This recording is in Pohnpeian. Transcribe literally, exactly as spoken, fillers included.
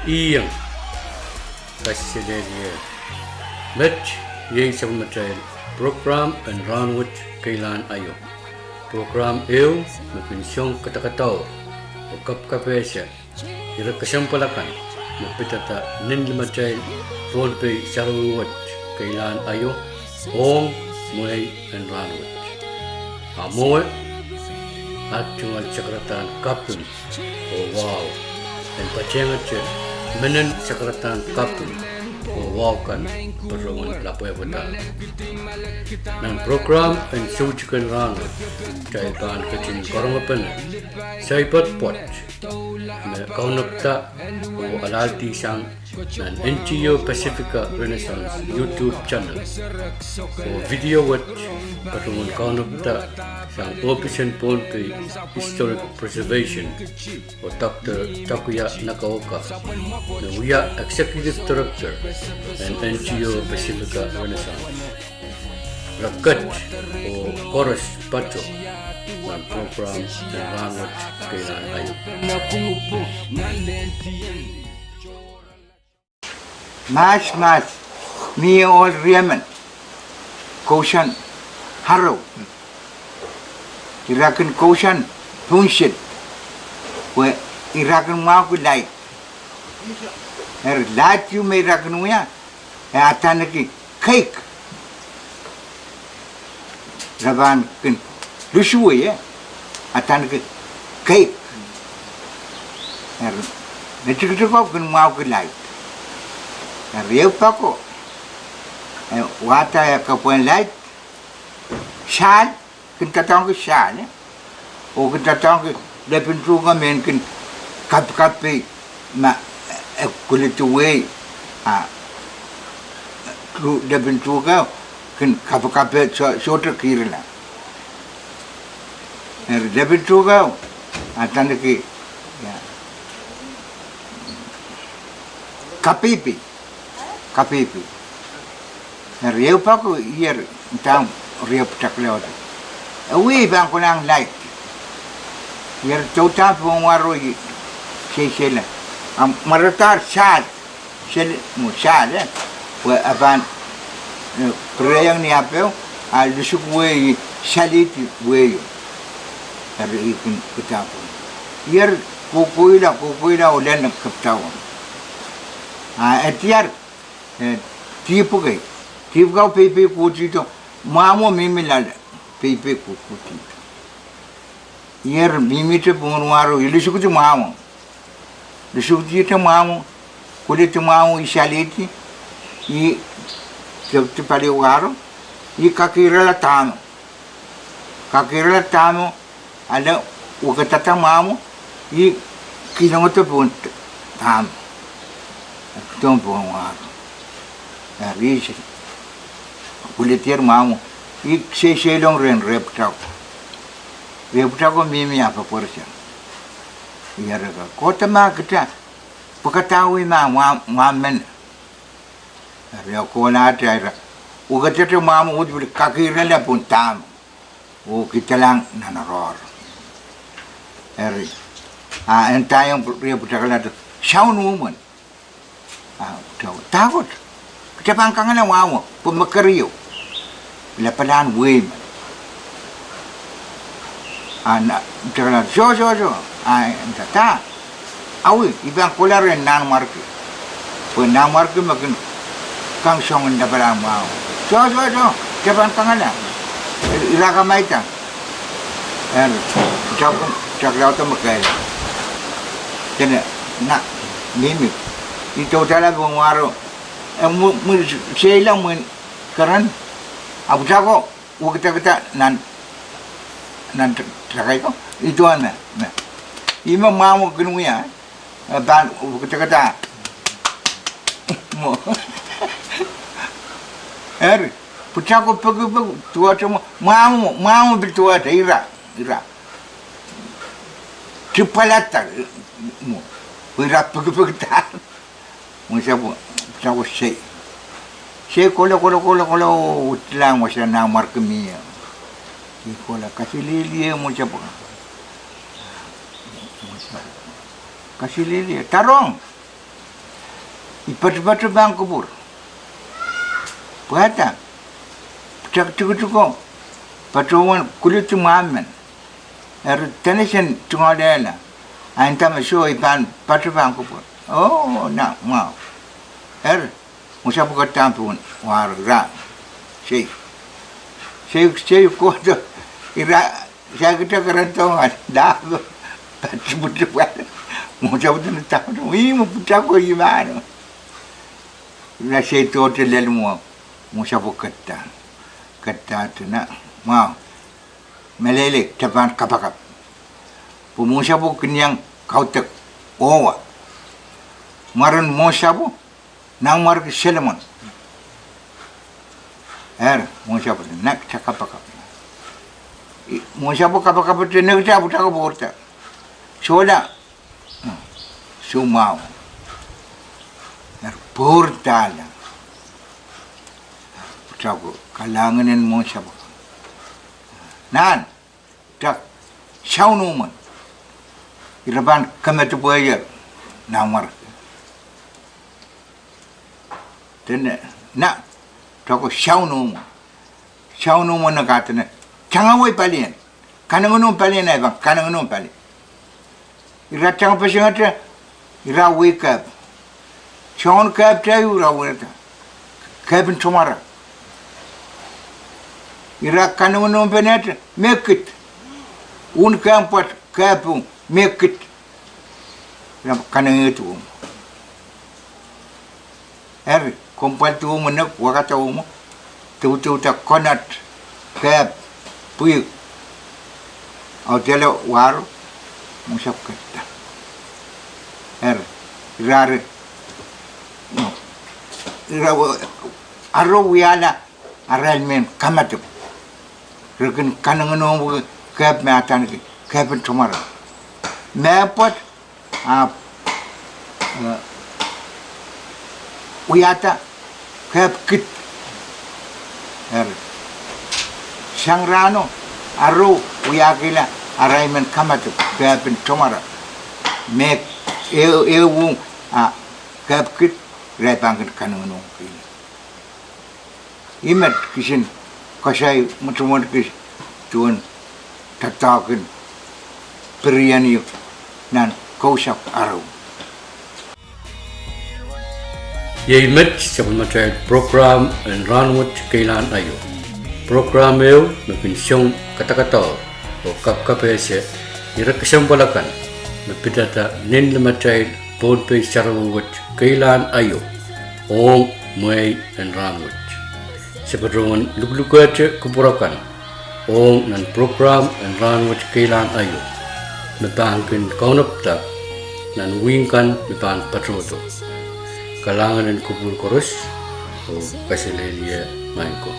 Iang, kaselehlie. Met iei sapwellimatail prokram en rahnwet keilahn aio. Prokram ehu me kin song kadakadaur oh kapakapehse ire kesempwal akan me pidada nin limatail Pohnpei sarawi wet keilahn aio ong mwehi en rahnwet. A mwowe, at tungoal sakaradahn kaping oh wahu en patehngete menen sakaradahn kaping oh wahu kan patohwan lapwehpwada. Nan prokram en soutik en rahnwet, kitail pahn ketin karongepene saipad pwoat me kaunopda oh alahldi sang nan N G O Pacifica Renaissance YouTube channel oh video wet patohwan kaunopda sang ohpis en Pohnpei Historic Preservation oh Doctor Takuya Nagaoka, me wia Executive Director en N G O Pacifica Renaissance. Re ket oh koaros patoh nan prokram en rahnwet keilahn aio. Mahs, mahs, mie ohl riemen kousoan harau. Ira kin kousoan pohnsil pwe ira kin mwahuki lait. Eri lait ieu me ira kin wia, e adaneki keik. Ira pahn kin lusuwei, e adaneki keik. Eri me tikitiko kin mwahuki lait. Eri ehu pako, e wahda e kepwehn lait, sahl, kin doadoahngki sahl, e, oh kin doadoahngki lepin tuhke me kin kapikapei ma, e, kuledi wehi, a, lepin tuhke kin kapikape, soh, sohte kihrla. Eri lepin tuhke adaneki, ia, kapeipei. Kapeipei. Eri ehu pako ier, ndahng riepwutak laud, e wia I pahn kolahng lait. Ier doudahn pwungwaro I seiseiloak. A mwaradahr sahl, seli, mwo sahl, e, pwe e pahn, e, pirehiong ni apeo, a lusukuwei, salihdi wehio. Eri I kin kidapwon. Ier kohkohla, kohkohla oh lel kepdaun. A e diar, e, dihpw kei. Dihpw kau peipei kohdihdo, mwahmw mihmi loale, peipei kohdihdo. Ier mihmihte pwungwaro, I lusukudi mwahmw. Lusukudihte mwahmw, kuledi mwahmw, I salihdi, I kepdi paliwaro, I kakeirala dahmwo. Kakeirala dahmwo, ale wekidada mwahmw, I kilongada pohn dahmwo. Kihdo pwungwaro. Eri I kuledier mwahmw, I seiseiloak rehn riepwutako. Riepwutako mihmi, a pepwerisang. Ier eka, kohdo ma kita pwekadahwei ma mwahmw, mwahmw men. Eri e kohlahte, ira wekidada mwahmw oh pil kakeirala pohn dahmwo oh kihdalang nan oaroahr. Eri, a e ndaiong riepwutak laud, soun umwen. A, dahkot, kita pahn kangala mwahmwo pwe me keriau, lapalahn wehi men. A, soh, soh, soh. A ndahda, awi, I pahn kohla rehn Nanmwarki. Pwe Nanmwarki me kin kang soangen lapalahn mwahmwo. Soh, soh, soh, kita pahn kangala. Ira kamaidan. Eri pwutak, pwutak laud me kehlail, dene, na, mihmi, I doudahla pwungwaro, e mwo, mwo seila mwo keren, a pwutako wekidakida nan, nan takai ko, I duwen me, me, ih me mwahmw kin wia, e pahn wekidakida. Eri pwutako pekipek, duwehte mwo, mwahmw, mwahmw pil duwehte, ira, ira dipwalada, mwo, ira pekipekda. Mwo sapwe, pwutako sei, sei kohla, kohla, kohla, kohla, oh, dilahng wasa Nanmwarki mie. I kohla, kaselehlie mwo sapwe, kaselehlie, darohng. I patopato pahn kupwur. Pwehda, pwutak tikitiko patohwan kuledi mwahmw men. Eri denesien tungoalehla, a nda me soh, I pahn pato pahn kupwur. Oh, na mwahu. Eri, mwohn sapwkada pohn wahro, ira, sei, sei, sei kohdo, ira, saikinte kerendohng, a dahme, pati pwutak, mwohn sapwkada, dahme, ih me pwutak ko ih mahno. Ira sei dohte lel mwo, mwohn sapwkada, kadahte na mwahu. Meleilei, kitail pahn kapakap. Pwe mwohn sapwkada kin iang kaudok owa. Mwaren mwohn sapwkada, nanmwarki Solomon. Eri, mwohn sapwkada, na kitail kapakap. I, mwohn sapwkada kapakapte, na kitail pwutak pwourda. Sohla, soh mwahu. Eri pwourdahla. Pwutak ko, kalahngan en mwohn sapwkada. Nan, dak, saun umwen. Ira pahn kamadipw ie, nanmwarki. Dene, na, dak ko saun umwen. Saun umwen ne kadene, tangawei palien. Kanengenomw palien, ahi pahn kanengenomw palien. Ira tangapesengete, ira wia kehp. Soangen kehpte ieu ira wiahda, kehpen tomara. Ira kanengenompene te, mehkid. Uwen kehp pwoat, kehp mehkid. Ira kanengeiet umw. Eri, komw pwaldi umw, nek wakada umw, dewedewda konot, kehp, pwihk, audehla wahro, mwohn sapwkada. Eri, ira, ira, aro wiahla arail mehn kamadipw. Re kin kanengenohng kehp me adaneki kehpen tomara. Mehpwet, ahpw, eh, wiahda kehp kid. Eri, sang rahno, aro wiahkihla arail mehn kamadipw kehpen tomara. Me, e, ehu, a, kehp kid, irail pahn kin kanengenohng kihla. Ih met kisin koasoi mwotomwot kis duwen doadoahk en pirien ieu nan Kousapw Arehu. Iei met sapwellimatail prokram en Rahnwet Keilahn Aio. Prokram ehu me kin song kadakadaur oh kapkapehse ire kesempwal akan me pidada nin limatail Pohnpei sarawi wet Keilahn Aio ong mwehi en rahnwet. Se patohwan lukulukehte kupwur akan ong nan prokram en Rahnwet Keilahn Aio me pahn kin kaunopada nan wihk kan me pahn patohdo. Kalahngan en kupwur koaros oh kaselehlie maing ko.